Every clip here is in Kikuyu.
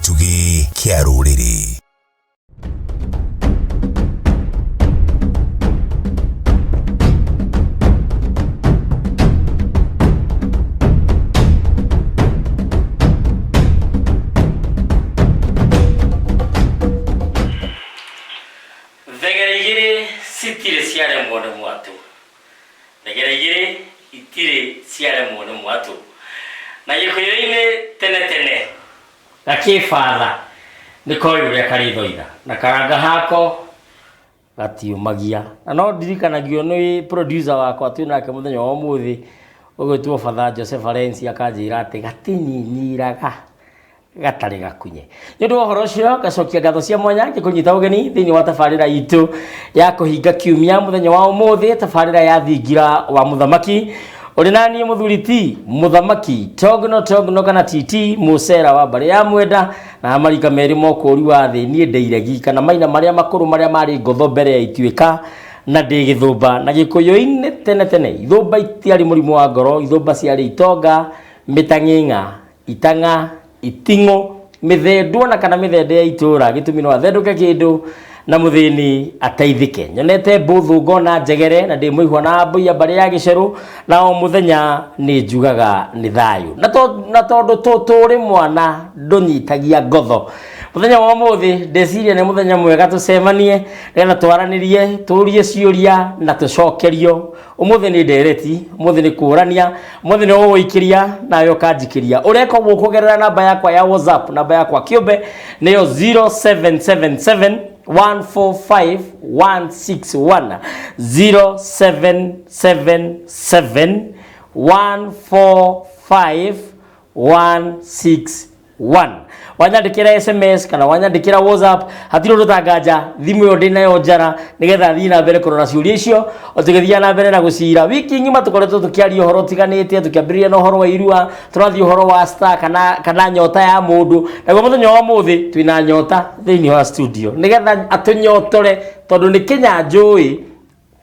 Gĩtugĩ kĩa rũrĩrĩ. Thegere igĩrĩ citirĩ ciaremwo nĩ mwatũ. Thegere igĩrĩ itirĩ ciaremwo nĩ mwatũ. Na Gĩkũyũ-inĩ tene tene, gakĩbatha nĩ koĩ ũrĩa karĩthoitha, na karanga hako gatiũmagia. Na no ndirikanagio nĩ producer wakwa twĩ nake mũthenya wa ũmũthĩ, ũgwĩtwo Father Joseph Valencia akanjĩra atĩ gatinyinyiraga. Gatarĩ gakunye. Nĩ ũndũ wa ũhoro ũcio ngacokia ngatho cia mwanya ngĩkũnyita ũgeni thĩinĩ wa tabarĩra itũ ya kũhinga kiumia mũthenya wa ũmũthĩ, tabarĩra ya thingira wa mũthamaki. Ũrĩ na niĩ mũthuri ti mũthamaki Togno Togno kana TT mũcera wa mbarĩ ya Mwenda na marika merĩ mokũri wa thĩ. Niĩ ndĩ iregi kana maina marĩa makũrũ marĩa marĩ ngotho mbere ya ituĩka na ndĩ gĩthũmba. Na Gĩkũyũ-inĩ tene tene ithũmba itiarĩ mũrimũ wa ngoro, ithũmba ciarĩ itonga, mĩtang'ing'a, itang'a, iting'ũ, mĩthendwo na kana mĩthende ya itũra. Gĩtũmi no athendũke kĩndũ na mũthĩni ateithĩke. Nyonete mbũthũ ngona njegere na ndĩ mũihwa na mbũi ya mbarĩ ya gĩcerũ na o mũthenya nĩ njugaga nĩ thayũ. Na tondũ tũtũrĩ mwana ndũnyitagia ngotho. Mũthenya wa ũmũthĩ ndeciria nĩ mũthenya mwega tũcemanie nĩgetha twaranĩrie, tũrie ciũria na tũcokerio. Ũmũthĩ nĩ ndereti, ũmũthĩ nĩ kũrania, ũmũthĩ nĩ ũgũikĩria nawe ũkanjikĩria. Ũreka ũguo kũgerera namba yakwa ya WhatsApp, namba yakwa kĩũmbe nĩyo 0777 145 161, 0777 145 161. Wanyandĩkĩra SMS kana wanyandĩkĩra WhatsApp, hatirĩ ũndũ ũtanganja, thimũ ĩyo ndĩnayo njara nĩgetha thiĩ na mbere kũrora ciũria icio o tũgĩthiaga na mbere na gũcira. Wiki ng'ima tũkoretwo tũkĩaria ũhoro ũtiganĩte, tũkĩambĩrĩria na ũhoro wa irua, tũrathiĩ ũhoro wa star kana nyota ya mũndũ. Naguo mũthenya wa ũmũthĩ twĩna nyota thĩinĩ wa studio nĩgetha atũnyotore, tondũ nĩ kĩnyanjũĩ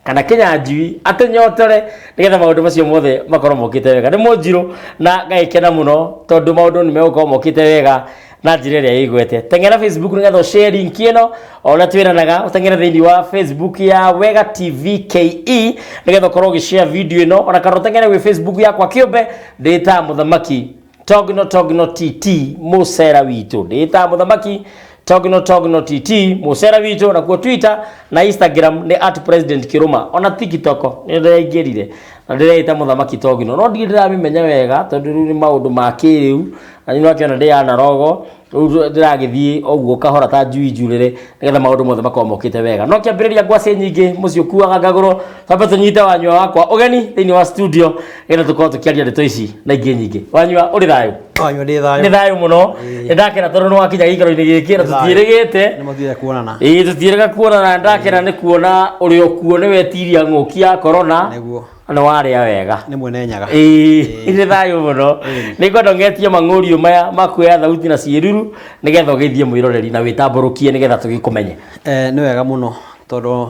kana kĩnyanjui atũnyotore nĩgetha maũndũ macio mothe makorwo mokĩte wega. Nĩ mũnjirũ na ngagĩkena mũno tondũ maũndũ nĩ megũkorwo mokĩte wega na njĩra ĩrĩa ĩigwete. Teng'era Facebook nĩgetha ũshare link ĩno o ũrĩa twĩranaga, ũteng'ere thĩinĩ wa Facebook ya Wega TV KE nĩgetha ũkorwo ũgĩshare video ĩno, ona kana ũteng'ere gwĩ Facebook yakwa kĩũmbe ndĩta Mũthamaki Togno Togno TT mũcera witũ, ndĩta Mũthamaki Togno Togno TT mũcera witũ. Nakuo Twitter na Instagram nĩ at President Kiruma, ona TikTok nĩ ndĩraingĩrire na ndĩreita Mũthamaki Togno, no ndirĩ ndĩramĩmenya wega tondũ rĩu nĩ maũndũ ma kĩrĩu na nĩ wakĩona ndĩ analogo. Rĩu ndĩragĩthiĩ ũguo kahora ta njui njurĩre nĩgetha maũndũ mothe makorwo mokĩte wega. No kĩambĩrĩria ngwacĩ nyingĩ mũciĩ ũkuaga ngagũrwo, twambe tũnyite wanyua wakwa ũgeni thĩinĩ wa studio nĩgetha tũkorwo tũkĩaria ndeto ici na ingĩ nyingĩ. Wanyua ũrĩ thayũ? Wanyua ndĩ thayũ. Nĩ thayũ mũno. Nĩ ndakena tondũ nĩ wakinya gĩikaro-inĩ gĩkĩ na Nĩ thayũ. tũtiĩrĩgĩte. Nĩ mũthire kuonana. Ĩĩ tũtiĩrĩga kuonana, ndakena nĩ kuona ũrĩ o kuo nĩ wetiria ng'ũki ya corona. Nĩguo. Nĩ warĩa wega. Nĩ mwene nyaga. Ĩĩ, nĩ thayũ mũno. Nĩ ngwenda ũng'etie mang'ũriũ maya ma kuoya thauti na ciĩruru nĩgetha ũgeithie mwĩroreri na wĩtambũrũkie nĩgetha tũgĩkũmenye. Nĩ wega mũno tondũ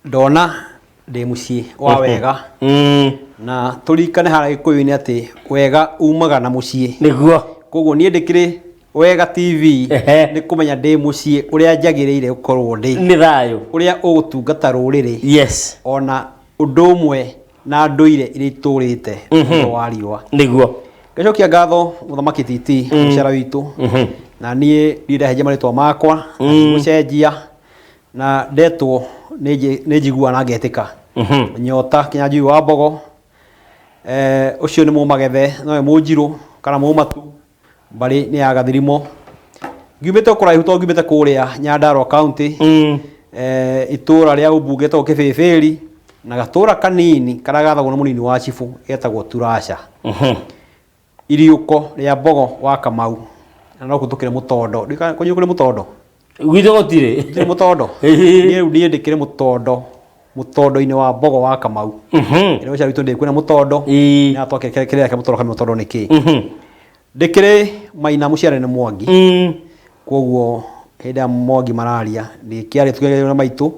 ndona ndĩ mũciĩ wa wega. Na tũririkane harĩa Gĩkũyũ-inĩ atĩ wega umaga na mũciĩ. Nĩguo. Koguo niĩ ndĩkĩrĩ Wega TV Ehe. nĩ kũmenya ndĩ mũciĩ ũrĩa njagĩrĩire gũkorwo ndĩ. Nĩ thayũ. Ũrĩa ũgũtungata rũrĩrĩ. Yes. Ona ũndũ ũmwe na ndũire iria itũrĩte mũhuro wa riũa. Nĩguo. Ngacokia ngatho Mũthamaki TT mũcara witũ. Na niĩ ndirĩ ndacenjia marĩtwa makwa na ndigũcenjia na ndetwo nĩ njiguaga na ngetĩka. Nyota Kĩnyanjui wa Mbogo, ũcio nĩ Mũmagethe nowe Mũnjirũ kana Mũmatu. Mbarĩ nĩ ya Gathirimo. Ngiumĩte o kũraihu tondũ ngiumĩte kũrĩa Nyandarua County. Itũra rĩa ũmbunge rĩtagwo Kĩbĩbĩri na gatũra kanini karĩa gathagwo nĩ mũnini wa cibũ getagwo Turasha. Iriũko rĩa Mbogo wa Kamau. Na nokuo tũkĩrĩ Mũtondo. Ndiũĩ kana kwanyu kũrĩ Mũtondo? Gwitũ gũtirĩ. Gũtirĩ Mũtondo? Niĩ rĩu niĩ ndĩkĩrĩ Mũtondo. Mũtondo-inĩ wa Mbogo wa Kamau. Ĩrĩa ũcio witũ ndĩ kwĩna Mũtondo. Na twakĩrĩ kĩrĩa kĩa Mũtondo kana Mũtondo nĩ kĩĩ. Ndĩkĩrĩ Maina mũciare nĩ Mwangi. Kwoguo hĩndĩ ya Mwangi mararia ndĩkĩarĩ tũkĩaria na maitũ.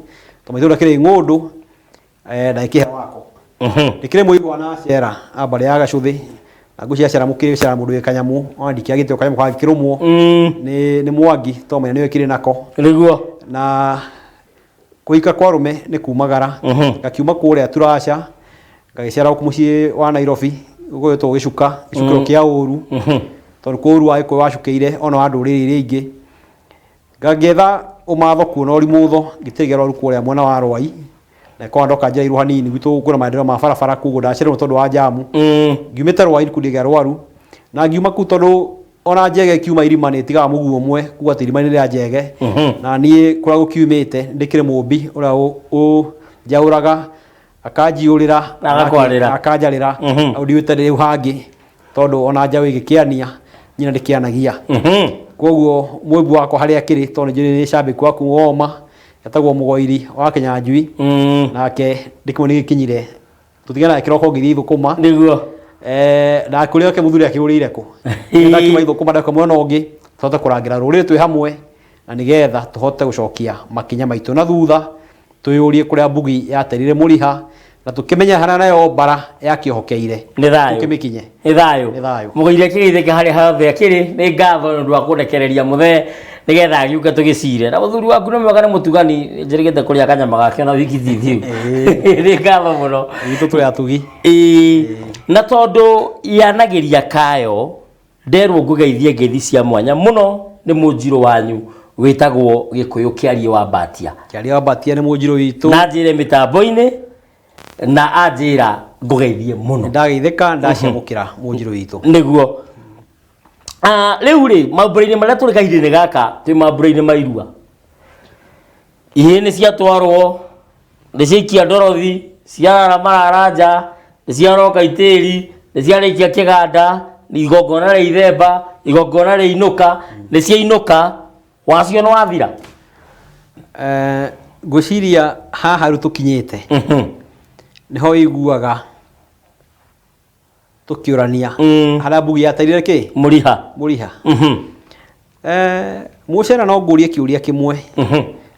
Tondũ maitũ ndakĩrĩ ng'ũndũ na ĩkĩhe wako. Ndĩkĩrĩ mũigua na Cera a mbarĩ ya Gacũthĩ. Na ngwĩciria cera mũkĩrĩ cera mũndũ wĩ kanyamũ, ona ndikĩagĩte kanyamũ kangĩkĩrũmwo nĩ Mwangi to menya nĩwe kĩrĩ nako. Nĩguo. Na kũhika kwa arũme nĩ kumagara. Ngakiuma kũrĩa Turasha, ngagĩcera gũkũ mũciĩ wa Nairobi, gũgĩtwo gĩcuka, gĩcukĩro kĩa ũru. Tondũ kwĩ ũru wa Gĩkũyũ wacukĩire ona wa ndũrĩrĩ iria ingĩ. Ngagĩetha ũmatho kuo na ũrimũtho, ngĩtigĩra ũru kũrĩa mwena wa Rwai. Na kwa ndoka njereirwo hanini gwitũ kwĩna maendeleo ma barabara koguo ndacererwo tondũ wa jamu. Ngiumĩte Rwai kũndĩ rwaru na ngiuma kuu tondũ ona njege kiuma irima nĩ ĩtigaga mũguo ũmwe kuga atĩ irima nĩ rĩa njege. Na niĩ kũrĩa gũkiumĩte ndĩkĩrĩ mũmbi ũrĩa ũnjaũraga akanjiũrĩra Na agakwarĩra. Akanjarĩra. Hau ndiũĩte rĩu hangĩ tondũ ona njaũ ĩgĩkĩania nyina ndĩkĩanagia. Koguo mũmbi wakwa harĩa akĩrĩ tondũ nĩ njũĩ nĩ cambĩki waku woma etagwo Mũgoiri wa Kĩnyanjui. Nake ndĩkĩmwe nĩ gĩkinyire tũtigana kĩroko ngĩthiĩ thũkũma. Nĩguo. Na kũrĩa ke mũthuri akĩũrĩire kũ ndakiuma ithũkũma ndaka mwena ũngĩ tũhote kũrangĩra rũrĩrĩ twĩ hamwe na nĩgetha tũhote gũcokia makinya maitũ na thutha twĩyũrie kũrĩa mbugi yaterire mũriha na tũkĩmenye harĩa nayo mbara yakĩohokeire. Nĩ thayũ. Tũkĩmĩkinye. Nĩ thayũ. Nĩ thayũ. Mũgũire akĩgeithĩka harĩa hothe akĩrĩ, nĩ ngatho nĩ ũndũ wa kũndekereria mũthee nĩgetha agĩũke tũgĩcire. Na mũthuri waku nĩ mwega nĩ mũtugani, njĩrĩgĩte kũrĩa kanyama gake ona wiki thithiu. Nĩ ngatho mũno. Gwitũ tũrĩ atugi. Ĩĩ. Na tondũ yanagĩria kayo, nderwo ngũgeithie ngeithi cia mwanya mũno nĩ mũnjirũ wanyu wĩtagwo Gĩkũyũ Kĩariĩ wa Mbatia. Kĩariĩ wa Mbatia nĩ mũnjirũ witũ. Na anjĩre mĩtambo-inĩ na anjĩra ngũgeithie mũno. Ndageithĩka ndaciamũkĩra mũnjirũ witũ. Nĩguo. Rĩu rĩ, mambura-inĩ marĩa tũrĩ kahinda-inĩ gaka, twĩ mambura-inĩ ma irua. Ihĩĩ nĩ ciatwarwo, nĩ ciaikia ndorothi, ciarara marara nja, nĩ ciaroka itĩri, nĩ ciarĩkia kĩganda, igongona rĩa ithemba, igongona rĩa inũka, nĩ ciainũka, wacio nĩ wathira? Ngwĩciria haha rĩu tũkinyĩte, nĩho wĩiguaga tũkĩũrania harĩa mbugi yateire kĩ? Mũriha. Mũriha. Mũcera no ngũrie kĩũria kĩmwe.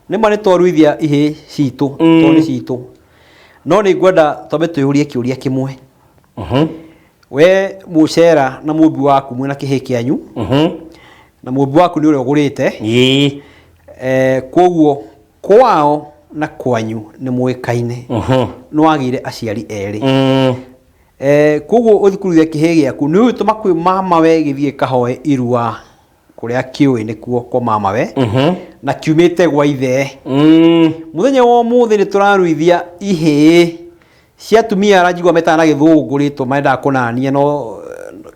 Nĩ ma nĩ twaruithia ihĩĩ citũ, tondũ nĩ citũ. No nĩ ngwenda twambe twĩyũrie kĩũria kĩmwe. We mũcera na mũmbi waku mwĩna kĩhĩĩ kĩanyu, na mũmbi waku nĩ ũrĩa ũgũrĩte. Koguo kwao na kwanyu nĩ mũĩkaine. Nĩ wagĩire aciari erĩ. Koguo ũthiĩ kũruithia kĩhĩĩ gĩaku nĩ ũgĩtũma kwĩ mama we gĩthiĩ kahoe irua kũrĩa kĩũĩ nĩkuo kwa mama we. Na kiumĩte gwa ithe. Mũthenya wa ũmũthĩ nĩ tũraruithia ihĩĩ cia atumia arĩa njigua metaga na gĩthũngũ rĩtwa mendaga kũnania no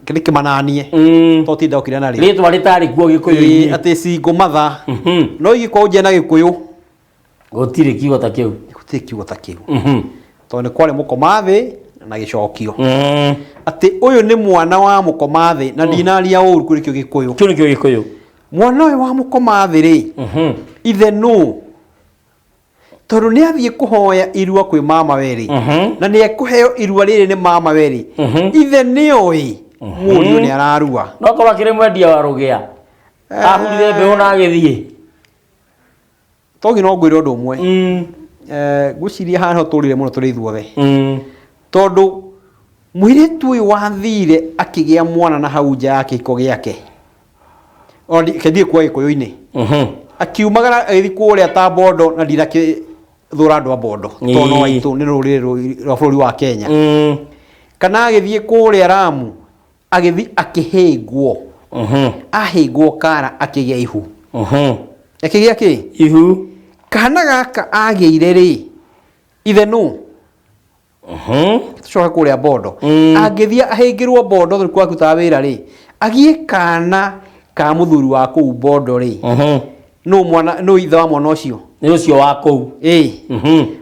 nĩ kĩmananie. To ti ndokire narĩo. Rĩtwa rĩtarĩ kuo Gĩkũyũ-inĩ. Atĩ single mother. No ingĩkorwo nje na Gĩkũyũ. Gũtirĩ kiugo ta kĩu. Gũtirĩ kiugo ta kĩu. Tondũ nĩ kwarĩ mũkoma thĩ na gĩcokio. Atĩ ũyũ nĩ mwana wa mũkoma thĩ na ndinaria ũru kũrĩ kĩo Gĩkũyũ. Kĩu nĩkĩo Gĩkũyũ. Mwana ũyũ wa mũkoma thĩ rĩ, ithe nũ? Tondũ nĩ athiĩ kũhoya irua kwĩ mama we rĩ, na nĩ ekũheo irua rĩrĩ nĩ mama we rĩ, ithe nĩoĩ mũriũ nĩ ararua. No korwo akĩrĩ mwendia wa rũgĩa, ahurire mbeũ na agĩthiĩ. Togi no ngwĩre ũndũ ũmwe. Ngwĩciria haha nĩho tũrire mũno tũrĩ ithuothe. Tondũ mũirĩtu ũyũ wathire akĩgĩa mwana na hau nja ya kĩhiko gĩake. Ona kendiĩ kuo Gĩkũyũ-inĩ. Akiumagara agĩthiĩ kũrĩa ta Bondo na ndinakĩthũra andũ a Bondo. Tondũ no aitũ nĩ rũrĩrĩ rwa bũrũri wa Kenya. Kana agĩthiĩ kũrĩa Lamu agĩthiĩ akĩhĩngwo. Ahĩngwo kara akĩgĩa ihu. Akĩgĩa kĩ? Ihu. Kana gaka agĩire rĩ, ithe nũ? Tũcoke kũrĩa Bondo. Angĩthiĩ ahĩngĩrwo Bondo tondũ nĩkuo arutaga wĩra rĩ, agĩe kana ka mũthuri wa kũu Bondo rĩ, nũ mwana, nũ ithe wa mwana ũcio? Nĩ ũcio wa kũu.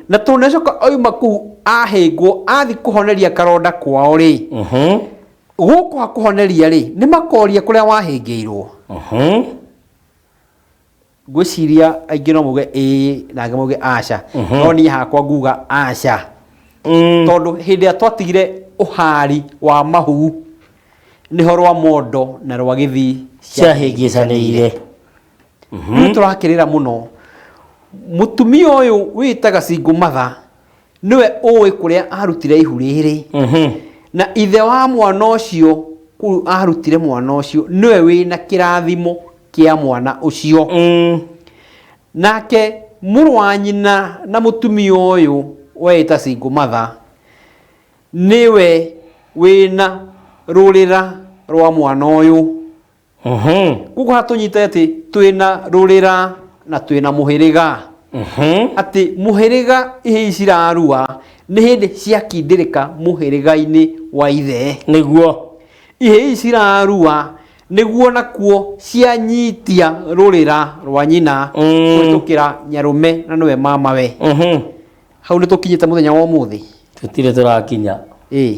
Na tondũ nĩacoka oima kũu ahĩngwo, athiĩ kũhoneria karonda kwao rĩ, gũkũ hakũhoneria rĩ, nĩ makoria kũrĩa wahĩngĩirwo. Ngwĩciria aingĩ no mauge ĩĩ na angĩ mauge aca. No niĩ hakwa nguga aca. Tondũ hĩndĩ ĩrĩa twatigire ũhari wa mahu nĩho rwa mondo na rwa gĩthii ciahĩngĩcanĩire. Rĩu tũrakĩrĩra mũno. Mũtumia ũyũ wĩtaga single mother nĩwe ũĩ kũrĩa arutire ihu rĩrĩ. Na ithe wa mwana ũcio Kũu arutire mwana ũcio nĩwe wĩna kĩrathimo kĩa mwana ũcio. Nake mũrũ wa nyina na mũtumia ũyũ weĩta single mother nĩwe wĩna rũrĩra rwa mwana ũyũ. Koguo haha tũnyite atĩ twĩna rũrĩra na twĩna mũhĩrĩga. Atĩ mũhĩrĩga ihĩĩ cirarua nĩ hĩndĩ ciakindĩrĩka mũhĩrĩga-inĩ wa ithe. Nĩguo. Ihĩĩ cirarua nĩguo nakuo cianyitia rũrĩra rwa nyina kũhĩtũkĩra nyarũme na nĩwe mamawe. Hau nĩ tũkinyĩte mũthenya wa ũmũthĩ. Tũtirĩ tũrakinya. Ĩĩ.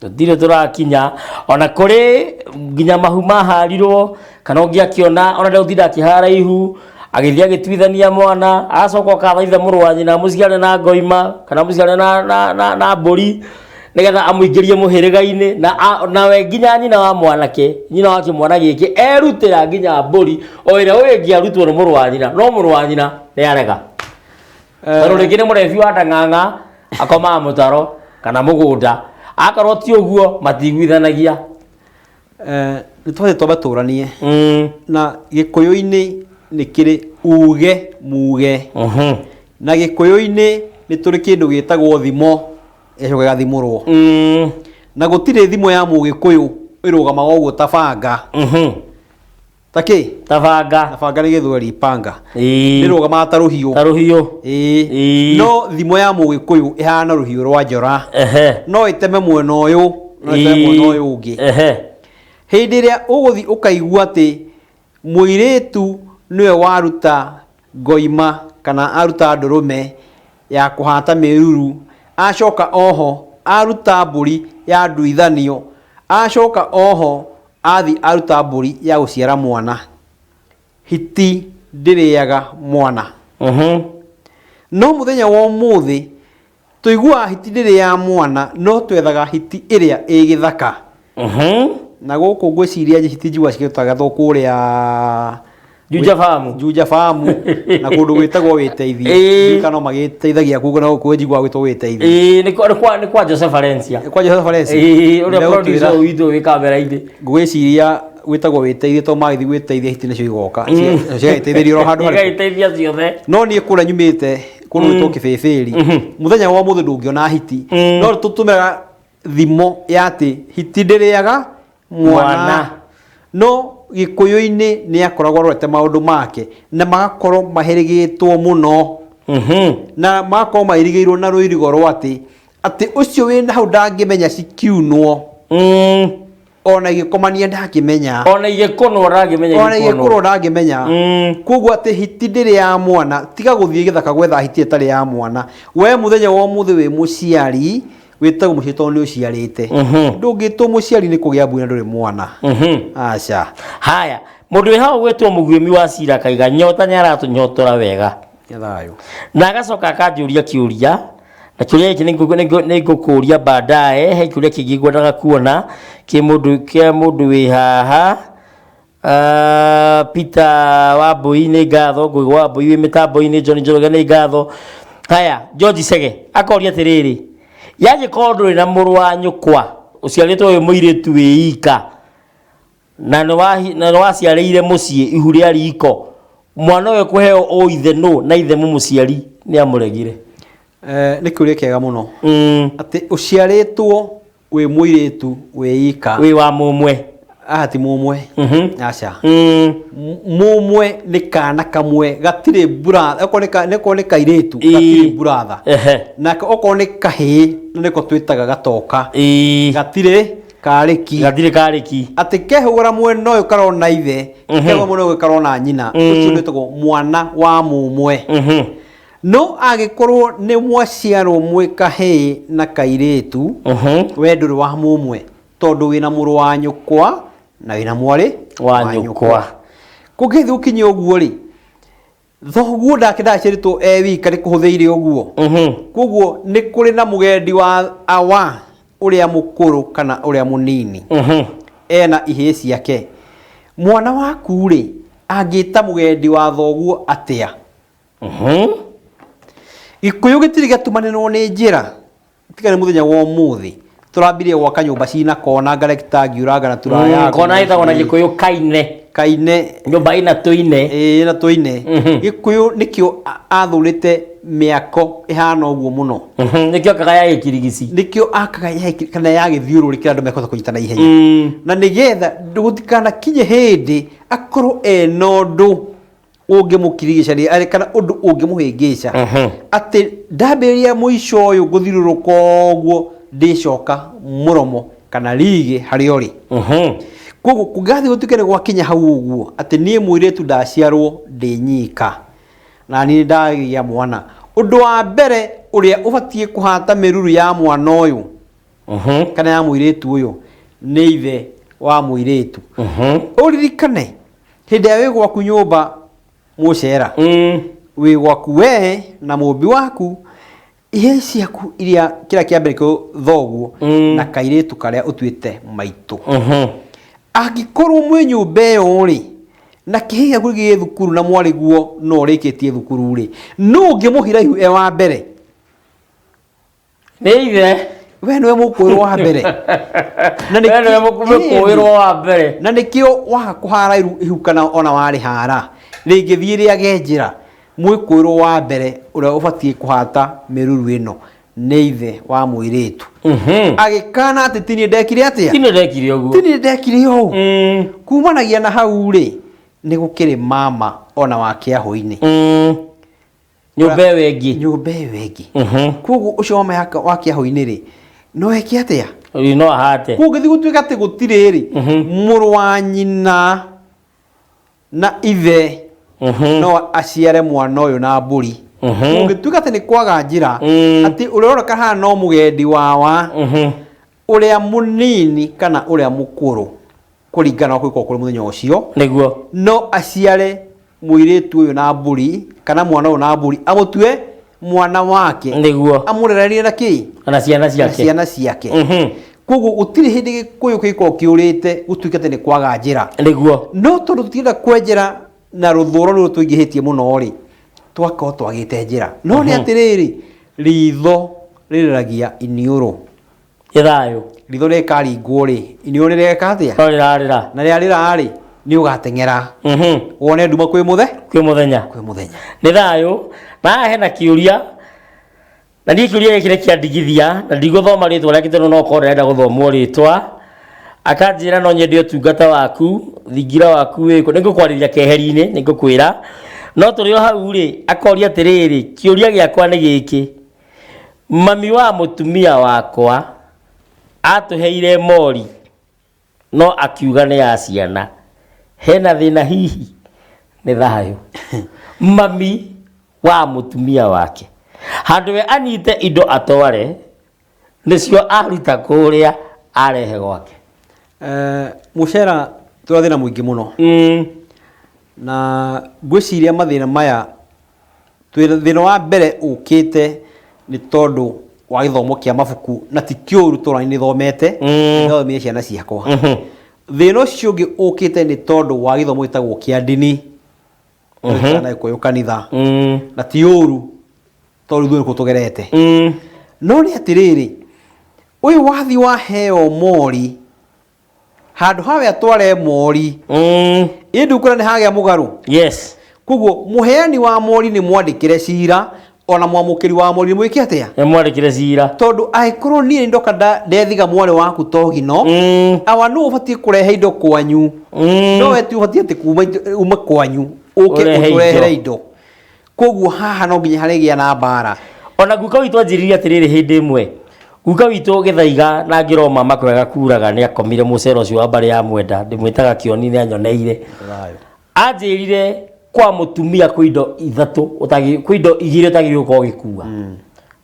Tũtirĩ tũrakinya ona kũrĩ nginya mahu maharirwo kana ũngĩ akĩona ona ndegũtinda akĩhara ihu agĩthiĩ agĩtuithania mwana agacoka akathaitha mũrũ wa nyina mũciare na ngoima kana mũciare na mbũri nĩgetha amũingĩrie mũhĩrĩga-inĩ na nawe nginya nyina wa mwanake nyina wa kĩmwana gĩkĩ erutĩra nginya mbũri o ĩrĩa ũyũ ĩngĩarutwo nĩ mũrũ wa nyina no mũrũ wa nyina nĩ arega. Tondũ rĩngĩ nĩ mũrebi wa ndang'ang'a akomaga mũtaro kana mũgũnda akorwo ti ũguo matiguithanagia. Nĩ twathiĩ twambe tũranie. Na gĩkũyũ-inĩ nĩ kĩrĩ uge muge. Na gĩkũyũ-inĩ nĩ tũrĩ kĩndũ gĩtagwo thimo ĩgacoka ĩgathimũrwo. Na gũtirĩ thimo ya mũgĩkũyũ ĩrũgamaga ũguo ta banga. Ta kĩ? Ta banga. Ta banga nĩ gĩthweri panga. Nĩ rũgamaga ta rũhiũ. Ta rũhiũ. No thimo ya mũgĩkũyũ ĩhana rũhiũ rwa njora. No ĩteme mwena ũyũ, no ĩteme mwena ũyũ ũngĩ. Hĩndĩ ĩrĩa ũgũthiĩ ũkaigua atĩ mũirĩtu nĩwe waruta ngoima kana aruta ndũrũme ya kũhata mĩruru, acoka oho aruta mbũri ya nduithanio, acoka oho athi aruta mbũri ya gũciara mwana. Hiti ndĩrĩaga mwana. No mũthenya wa ũmũthĩ tũiguaga hiti ndĩrĩaga mwana, no twethaga hiti ĩrĩa ĩ gĩthaka. Na gũkũ ngwĩciria hiti njiguaga cikĩtagatwo kũrĩa Juja Farm. Juja Farm na kũndũ gwĩtagwo Wĩteithie. Ndiũĩ kana no magĩteithagia kũu na gũkũ njiguaga gwĩtwo Wĩteithie. Ĩĩ, nĩ kwa Joseph Valencia. Nĩ kwa Joseph Valencia. Ĩĩ, ũrĩa Ndegũtwĩra- producer witũ wĩ kamera-inĩ. Ngwĩciria gwĩtagwo Wĩteithie tondũ magĩthiĩ gwĩteithia hiti nĩcio igoka. Cigagĩteithĩrio oro handũ harĩkũ. Igagĩteithia ciothe. No niĩ kũrĩa nyumĩte kũndũ gwĩtwo Kĩbĩbĩri mũthenya wa ũmũthĩ ndũngĩona hiti. No tũtũmĩraga thimo ya atĩ hiti ndĩrĩaga mwana. Mwana. No gĩkũyũ-inĩ nĩ akoragwo arorete maũndũ make na magakorwo mahĩrĩgĩtwo mũno. Na magakorwo mairigĩirwo na rũirigo rwa atĩ atĩ ũcio wĩna hau ndangĩmenya cikiunwo. Ona igĩkomania ndangĩmenya. Ona igĩkũnwo ndangĩmenya. Ona igĩkũrwo ndangĩmenya. Koguo atĩ hiti ndĩrĩ ya mwana, tiga gũthiĩ gĩthaka gwetha hiti ĩtarĩ ya mwana. We mũthenya wa ũmũthĩ wĩ mũciari, wĩtagwo mũciari tondũ nĩ ũciarĩte. Ndũngĩtwo mũciari nĩ kũgĩa mbui na ndũrĩ mwana. Aca. Haya, mũndũ wĩ hau gwĩtwo mũguĩmi wa cira akaiga nyota nĩ aratũnyotora wega. Nĩ thayũ. Na agacoka akanjũria kĩũria, na kĩũria gĩkĩ nĩ ngũkũria baadaye, he kĩũria kĩngĩ ngwendaga kuona kĩa mũndũ wĩ haha. Peter Wambui nĩ ngatho, Ngũgĩ Wambui wĩ mĩtambo-inĩ, John Njoroge nĩ ngatho. Haya, George Chege akoria atĩrĩrĩ, yangĩkorwo ndũrĩ na mũrũ wa nyũkwa ũciarĩtwo wĩ mũirĩtu wĩ ika na nĩ waciarĩire mũciĩ ihu rĩa riko, mwana ũyũ kũheo ũithe nũ na ithe mũmũciari nĩ amũregire? Nĩ kĩũria kĩega mũno. Atĩ ũciarĩtwo wĩ mũirĩtu wĩ ika. Wĩ wa mũmwe. Aha ti mũmwe. Aca. Mũmwe nĩ kana kamwe gatirĩ buratha, okorwo nĩ kairĩtu gatirĩ buratha. Nake okorwo nĩ kahĩĩ nĩko twĩtaga gatoka. Gatirĩ karĩki. Gatirĩ karĩki. Atĩ kehũgũra mwena ũyũ karona ithe, kehũgũra mwena ũyũ karona nyina. Ũcio wĩtagwo mwana wa mũmwe. No angĩkorwo nĩ mwaciarwo mwĩ kahĩĩ na kairĩtu, we ndũrĩ wa mũmwe tondũ wĩna mũrũ wa nyũkwa na wĩna mwarĩ wa nyũkwa. Kũngĩthiĩ gũkinye ũguo rĩ, thoguo ndake ndaciarĩtwo e wika nĩ kũhũthĩire ũguo. Koguo nĩ kũrĩ na mũgendi wa awa ũrĩa mũkũrũ kana ũrĩa mũnini. Ena ihĩĩ ciake. Mwana waku rĩ, angĩta mũgendi wa thoguo atĩa? Gĩkũyũ gĩtirĩ gĩatumanĩrwo nĩ njĩra tiga nĩ mũthenya wa ũmũthĩ. Tũrambirie gwaka nyũmba cina kona ngarectangular na turaya. Kona ĩtagwo na Gĩkũyũ kaine. Kaine. Nyũmba ĩna tũine. Ĩĩ, na tũine. Gĩkũyũ nĩkĩo athũrĩte mĩako ĩhana ũguo mũno. Nĩkĩo akaga ya gĩkirigici. Nĩkĩo akaga ya kana ya gĩthiũrũrĩ kĩrĩa andũ mekũhota kũnyita na ihenya, na nĩgetha gũtikanakinye hĩndĩ akorwo ena ũndũ ũngĩmũkirigicania kana ũndũ ũngĩmũhĩngĩca, atĩ ndambĩrĩria mũico ũyũ ngũthiũrũrũka ũguo ndĩcoka mũromo kana rigĩ harĩa ũrĩ. Koguo kũngĩgathiĩ gũtuĩke nĩ gwakinya hau ũguo atĩ niĩ mũirĩtu ndaciarwo ndĩ nyika na niĩ ndagĩa mwana, ũndũ wa mbere ũrĩa ũbatiĩ kũhata mĩruru ya mwana ũyũ kana ya mũirĩtu ũyũ nĩ ithe wa mũirĩtu. Ũririkane hĩndĩ ĩrĩa wĩ gwaku nyũmba mũcera, wĩ gwaku we na mũmbi waku, ihe ciaku iria kĩrĩa kĩa mbere kĩo thoguo na kairĩtu karĩa ũtuĩte maitũ. Angĩkorwo mwĩ nyũmba ĩyo rĩ, na kĩhĩ gĩaku gĩ thukuru na mwarĩguo no ũrĩkĩtie thukuru rĩ, nũ ũngĩmũhira ihu e wa mbere? Nĩ ithe. We nĩwe mũkũĩrwo wa mbere. Na We nĩwe mũkũĩrwo wa mbere. Na nĩkĩo waga kũhara ihu kana ona warĩhara rĩngĩthiĩ rĩage njĩra, mwĩkũĩrwo wa mbere ũrĩa ũbatiĩ kũhata mĩruru ĩno nĩ ithe wa mũirĩtu. Agĩkana atĩ ti niĩ ndekire atĩa? Ti niĩ ndekire ũguo. Ti niĩ ndekire ũũ. Kumanagia na hau rĩ, nĩ gũkĩrĩ mama ona wa kĩahũ-inĩ. Nyũmba ĩyo ĩngĩ. Nyũmba ĩyo ĩngĩ. Koguo ũcio wa wa kĩahũ-inĩ rĩ, no eke atĩa? Ĩĩ, no ahate. Koguo gĩthiĩ gũtuĩka atĩ gũtirĩ rĩ, mũrũ wa nyina na ithe no aciare mwana ũyũ na mbũri. Kũngĩtuĩka atĩ nĩ kwaga njĩra, atĩ ũrĩa ũroka haha no mũgendi wawa, ũrĩa mũnini kana ũrĩa mũkũrũ, kũringana na gũkorwo kũrĩ mũthenya ũcio, nĩguo no aciare mũirĩtu ũyũ na mbũri kana mwana ũyũ na mbũri, amũtue mwana wake, nĩguo amũrererie na kĩ? Na ciana na ciake. Ciana ciake. Koguo gũtirĩ hĩndĩ Gĩkũyũ gĩkorwo kĩũrĩte gũtuĩke atĩ nĩ kwaga njĩra. Nĩguo. No tondũ tũtirenda kwenjera na rũthũro rũrũ tũingĩhĩtie mũno rĩ, twakorwo twagĩte njĩra. No nĩ atĩrĩrĩ, ritho rĩreragia iniũrũ. Ithayũ. Ritho rĩkaringwo rĩ, iniũrũ rĩreka atĩa? No rĩrarĩra. Na rĩrĩa rĩrarĩ nĩ ũgateng'era wone nduma kwĩ mũthe kwĩ mũthenya. Kwĩ mũthenya. Nĩ thayũ. Na haha hena kĩũria, na niĩ kĩũria gĩkĩ nĩ kĩandigithia, na ndigũthoma rĩtwa rĩake tondũ no korwo ndĩrenda gũthomwo rĩtwa. Akanjĩra no nyende ũtungata waku, thingira waku wĩkũ, nĩ ngũkwarĩria keheri-inĩ, nĩ ngũkwĩra. No tũrĩ o hau rĩ, akoria atĩrĩrĩ, kĩũria gĩakwa nĩ gĩkĩ, mami wa mũtumia wakwa atũheire mori no akiuga nĩ ya ciana, hena thĩna hihi? Nĩ thayũ. Mami wa mũtumia wake, handũ we anyite indo atware, nĩcio aruta kũrĩa arehe gwake. Mũcera, tũrĩ thĩna mũingĩ mũno, na ngwĩciria mathĩna maya twĩ thĩna wa mbere ũkĩte nĩ tondũ wa gĩthomo kĩa mabuku, na ti kĩũru tondũ nĩ thomete, nĩthomire ciana ciakwa. Thĩna ũcio ũngĩ ũkĩte nĩ tondũ wa gĩthomo gĩtagwo kĩa ndini na Gĩkũyũ kanitha, na ti ũru tondũ ithuĩ nĩkuo tũgerete. No nĩ atĩrĩrĩ, ũyũ wathi waheo mori, handũ hawe atware mori, ĩ ndukũra nĩ hagĩa mũgarũ. Koguo mũheani wa mori nĩ mwandĩkĩre cira, ona mwamũkĩri wa mori nĩ mwĩke atĩa? Nĩ mwandĩkĩre cira. Tondũ angĩkorwo niĩ ndoka ndethiga mwarĩ waku togino, awa nũ ũbatiĩ kũrehe indo kwanyu? No we ti ũbatiĩ atĩ kuma ume kwanyu ũke ũrehe indo. Ũtũrehere indo. Koguo haha no nginya harĩgĩa na mbara. Ona guka witũ anjĩrire atĩrĩrĩ, hĩndĩ ĩmwe guka witũ gĩthaiga na ngĩrwo mama kwega kuraga nĩ akomire mũcere ũcio wa mbarĩ ya mwenda, ndĩmwĩtaga kĩoni, nĩ anyoneire. Anjĩrire kwa mũtumia kwĩ indo ithatũ kwĩ indo igĩrĩ ũtagĩrĩirwo gũkorwo ũgĩkua.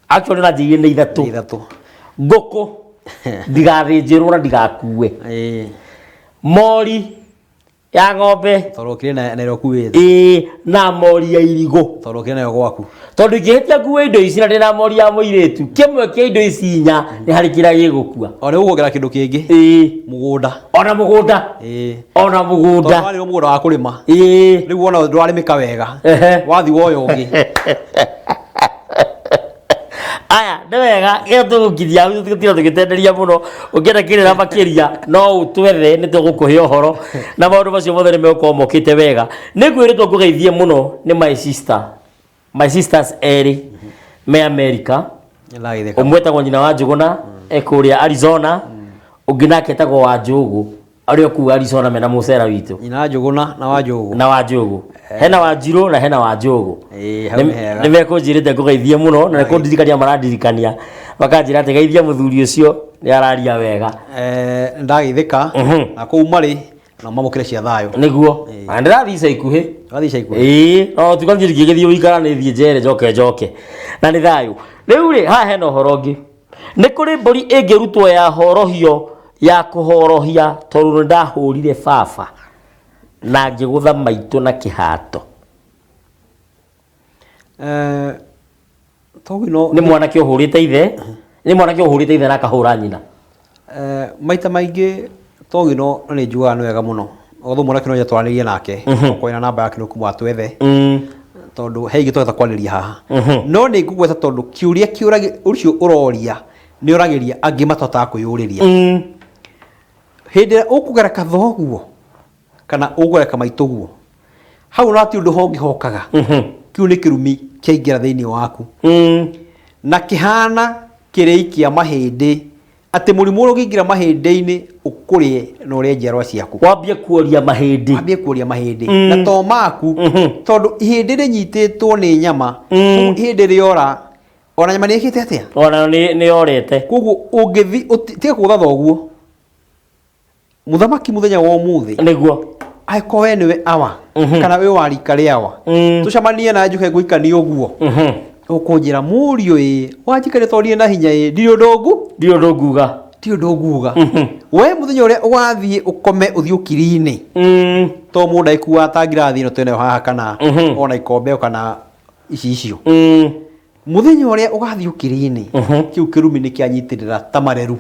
Actually nanjĩrire nĩ ithatũ. Nĩ ithatũ. Ngũkũ ndigathĩnjĩrwo na ndigakue, mori ya ng'ombe. Tondũ ũkĩrĩ na ĩrĩa ũkuĩte. Ĩĩ, na mori ya irigũ. Tondũ ũkĩrĩ nayo gwaku. Tondũ ingĩhĩtia ngue indo ici na ndĩna mori ya mũirĩtu, kĩmwe kĩa indo ici inya nĩ harĩ kĩrĩa gĩgũkua. O nĩ ũkuongerera kĩndũ kĩngĩ. Mũgũnda. Ona mũgũnda. Ona mũgũnda. Tondũ warĩ mũgũnda wa kũrĩma, rĩu wona ndwarĩmĩka wega, wathi woya ũngĩ. Aya, nĩ wega ĩyo tũgũkinyia hau, tũtigũtinda tũgĩtenderia mũno. Ũngĩenda kĩrĩra makĩria no ũtwethe, nĩ tũgũkũhe ũhoro na maũndũ macio mothe nĩ megũkorwo mokĩte wega. Nĩ ngwĩrĩtwo ngũgeithie mũno nĩ my sister, my sisters erĩ me America. Nĩndagĩtheka. Ũmwe etagwo nyina wa Njũgũna, e kũrĩa Arizona, ũngĩ nake etagwo wa Njũgũ, arĩ o kũu Arizona mena mũcera witũ. Nyina wa Njũgũna na wa Njũgũ. Na wa Njũgũ, hena wa Njirũ na hena wa Njũgũ. Ĩĩ, hau nĩ hega. Nĩ mekũnjĩrĩte ngũgeithie mũno na nĩ kũndirikania marandirikania, makanjĩra atĩ geithia mũthuri ũcio, nĩ araria wega. Nĩndagĩtheka. Na kũu marĩ na mamũkĩre cia thayũ. Nĩguo na ndĩrathiĩ ica ikuhĩ. Wathiĩ ica ikuhĩ. Ĩĩ, no tuga niĩ ndingĩgĩthiĩ gũikara, nĩ thiĩ njere njoke njoke na nĩ thayũ. Rĩu rĩ, haha hena ũhoro ũngĩ. Nĩ kũrĩ mbũri ĩngĩrutwo ya horohio ya kũhorohia tondũ nĩ ndahũrire baba na ngĩgũtha maitũ na kĩhato? Togino. Nĩ mwanake ũhũrĩte ithe, nĩ mwanake ũhũrĩte ithe na akahũra nyina. Maita maingĩ togino nĩ njugaga nĩ wega mũno although mwanake no nyatwaranĩrie nake, okorwo ena namba yake nĩ atwethe, tondũ he ingĩ twahota kwarĩria haha, no nĩ ngũgweta tondũ kĩũria kĩũragi ũcio ũroria nĩ ũragĩria angĩ matahotaga kwĩyũrĩria. Hĩndĩ ĩrĩa ũkũgereka thoguo kana ũkũgereka maitũguo, hau no hatirĩ ũndũ hongĩhokaga. Kĩu nĩ kĩrumi kĩaingĩra thĩinĩ waku na kĩhana kĩrĩi kĩa mahĩndĩ, atĩ mũrimũ ũrĩa ũngĩingĩra mahĩndĩ-inĩ ũkũrĩe na ũrĩe njiarwa ciaku. Wambie kuoria mahĩndĩ. Wambie kuoria mahĩndĩ na to maku, tondũ ihĩndĩ rĩnyitĩtwo nĩ nyama. Koguo ihĩndĩ rĩora, ona nyama nĩ ĩkĩte atĩa? Ona nĩ yorete. Koguo ũngĩthi tiga kũgũtha thoguo, mũthamaki, mũthenya wa ũmũthĩ, angĩkorwo we nĩwe awa kana wĩ wa rika rĩawa, tũcemanie na njuke ngũikanie ũguo, ũkũnjĩra, "Mũriũ, ĩ wanjikaria tondũ ndirĩ na hinya, ĩ ndirĩ ũndũ ngu Ndirĩ ũndũ nguga. Ndirĩ ũndũ nguga." We mũthenya ũrĩa ũgathiĩ ũkome ũthiĩ ũkiri-inĩ, to mũndũ agĩkuaga ta ngirathi ĩno twĩnayo haha kana ona ikombe kana ici icio, mũthenya ũrĩa ũgathiĩ ũkiri-inĩ, kĩu kĩrumi nĩ kĩanyitĩrĩra ta mareru.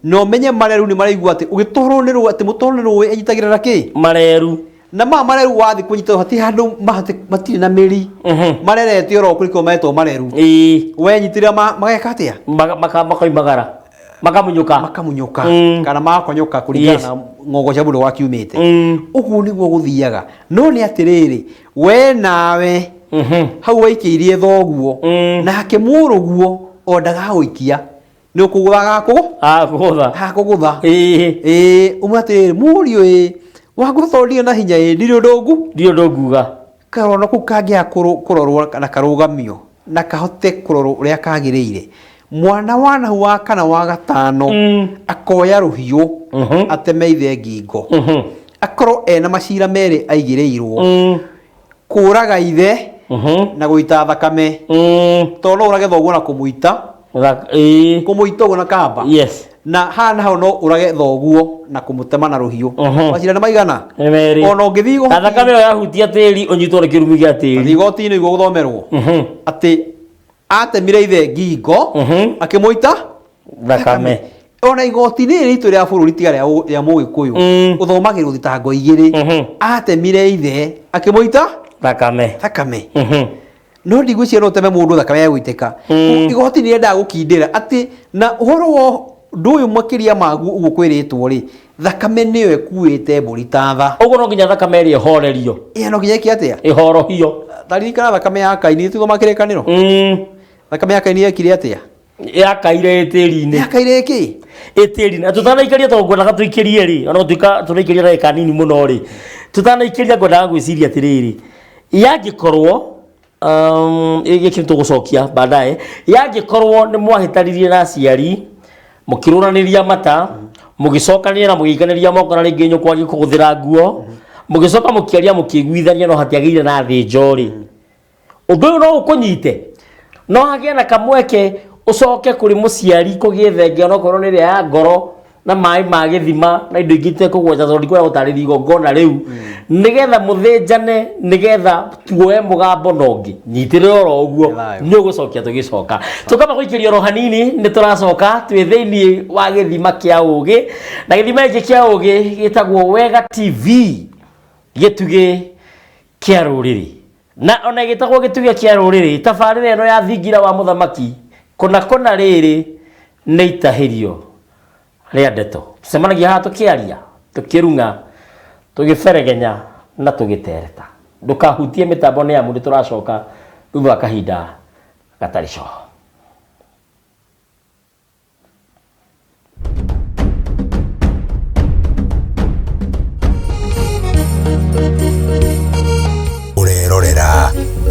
Na ũmenye mareru nĩ maraigua atĩ ũgĩtwarwo nĩ rũĩ, atĩ mũtwarwo nĩ rũĩ anyitagĩrĩra kĩ? Mareru. Na ma mareru wathiĩ kũnyita hatirĩ handũ matirĩ na mĩri, marerete oro kũrĩ kĩo metwo mareru. Wenyitĩrĩra mageka atĩa? Makoimagara makamunyũka. Makamunyũka kana magakonyoka kũringana na ng'ongo cia mũndũ wakiumĩte. Ũguo nĩguo gũthiaga. No nĩ atĩrĩrĩ, we nawe hau waikĩirie thoguo, nake mũrũguo o ndagagũikia, nĩ ũkũgũtha agakũgũ Agũtha. Agakũgũtha. Ĩĩ, ũmwe atĩrĩrĩ, "Mũriũ, ĩ wangũtha tondũ ndirĩ na hinya, ĩ ndirĩ ũndũ ngu Ndirĩ ũndũ nguga." Karono kau kangĩaga kũrorwo na karũgamio na kahote kũrorwo ũrĩa kagĩrĩire, mwana wa nahu wa kana wa gatano akoya rũhiũ ateme ithe ngingo, akorwo ena macira merĩ aigĩrĩirwo, kũraga ithe na gũita thakame, tondũ no ũrage thoguo na kũmũita, kũmũita ũguo na kamba, na haha naho no ũrage thoguo na kũmũtema na rũhiũ. Macira nĩ maigana? Nĩ merĩ. Ona ũngĩthiĩ Na thakame ĩyo yahutia tĩri, ũnyitwo nĩ kĩrumi gĩa tĩri. Thiĩ igoti-inĩ nĩguo gũthomerwo atĩ atemire ithe ngingo, akĩmũita thakame. Ona igoti rĩrĩ ritũ rĩa bũrũri, tiga rĩa mũgĩkũyũ, ũthomagĩrwo thitango igĩrĩ. Atemire ithe akĩmũita thakame. Thakame. No ndigwĩciria no ũteme mũndũ thakame ya gũitĩka. Igoti nĩ rĩendaga gũkindĩra atĩ na ũhoro wa ũndũ ũyũ makĩria maguo ũguo kwĩrĩtwo rĩ, thakame nĩyo ĩkuĩte mbũri ta tha. Ũguo no nginya thakame ĩrĩa ĩhorerio. Ĩyo no nginya ĩke atĩa? Ĩhorohio. Taririkana thakame ya Kaini, tithoma kĩrĩkanĩro? Thakame ya Kaini yekire atĩa? Yakaire ĩtĩri-inĩ. Yakaire ĩkĩ? Ĩtĩri. Na tũtanaikaria, tondũ ngwendaga tũikĩrie rĩ, ona gũtuĩka tũraikĩria ndagĩka nini mũno rĩ, tũtanaikĩria ngwendaga gwĩciria atĩrĩrĩ, yangĩkorwo gĩkĩ tũgũcokia baadaye, yangĩkorwo nĩ mwahĩtanirie na aciari, mũkĩrũranĩria mata, mũgĩcokanĩria na mũgĩikanĩria moko, na rĩngĩ nyũkwa agĩkũgũthĩra nguo, mũgĩcoka mũkĩaria, mũkĩiguithania, no hatiagĩire na thĩnjo rĩ, ũndũ ũyũ no ũkũnyite, no hagĩe na kamweke ũcoke kũrĩ mũciari kũgĩe thenge, onokorwo nĩ ĩrĩa ya ngoro na maĩ ma gĩthima na indo ingĩ itekũgweta tondũ ndikwenda gũtarĩria igongona rĩu, nĩgetha mũthĩnjane, nĩgetha tuoe mũgambo na ũngĩ nyitĩrĩra oro ũguo. Thayũ. Nĩ ũgũcokia tũgĩcoka tũkamba gũikĩria oro hanini. Nĩ tũracoka twĩ thĩinĩ wa gĩthima kĩa ũgĩ, na gĩthima gĩkĩ kĩa ũgĩ gĩtagwo Wega TV, gĩtugĩ kĩa rũrĩrĩ. Na ona ĩgĩtagwo gĩtugĩ kĩa rũrĩrĩ, tabarĩra ĩno ya thingira wa mũthamaki kũna kũna rĩrĩ nĩ itahĩrio rĩa ndeto. Tũcemanagia haha tũkĩaria, tũkĩrung'a, tũgĩberegenya na tũgĩtereta. Ndũkahutie mĩtambo nĩ amu nĩ tũracoka thutha wa kahinda gatarĩ coho.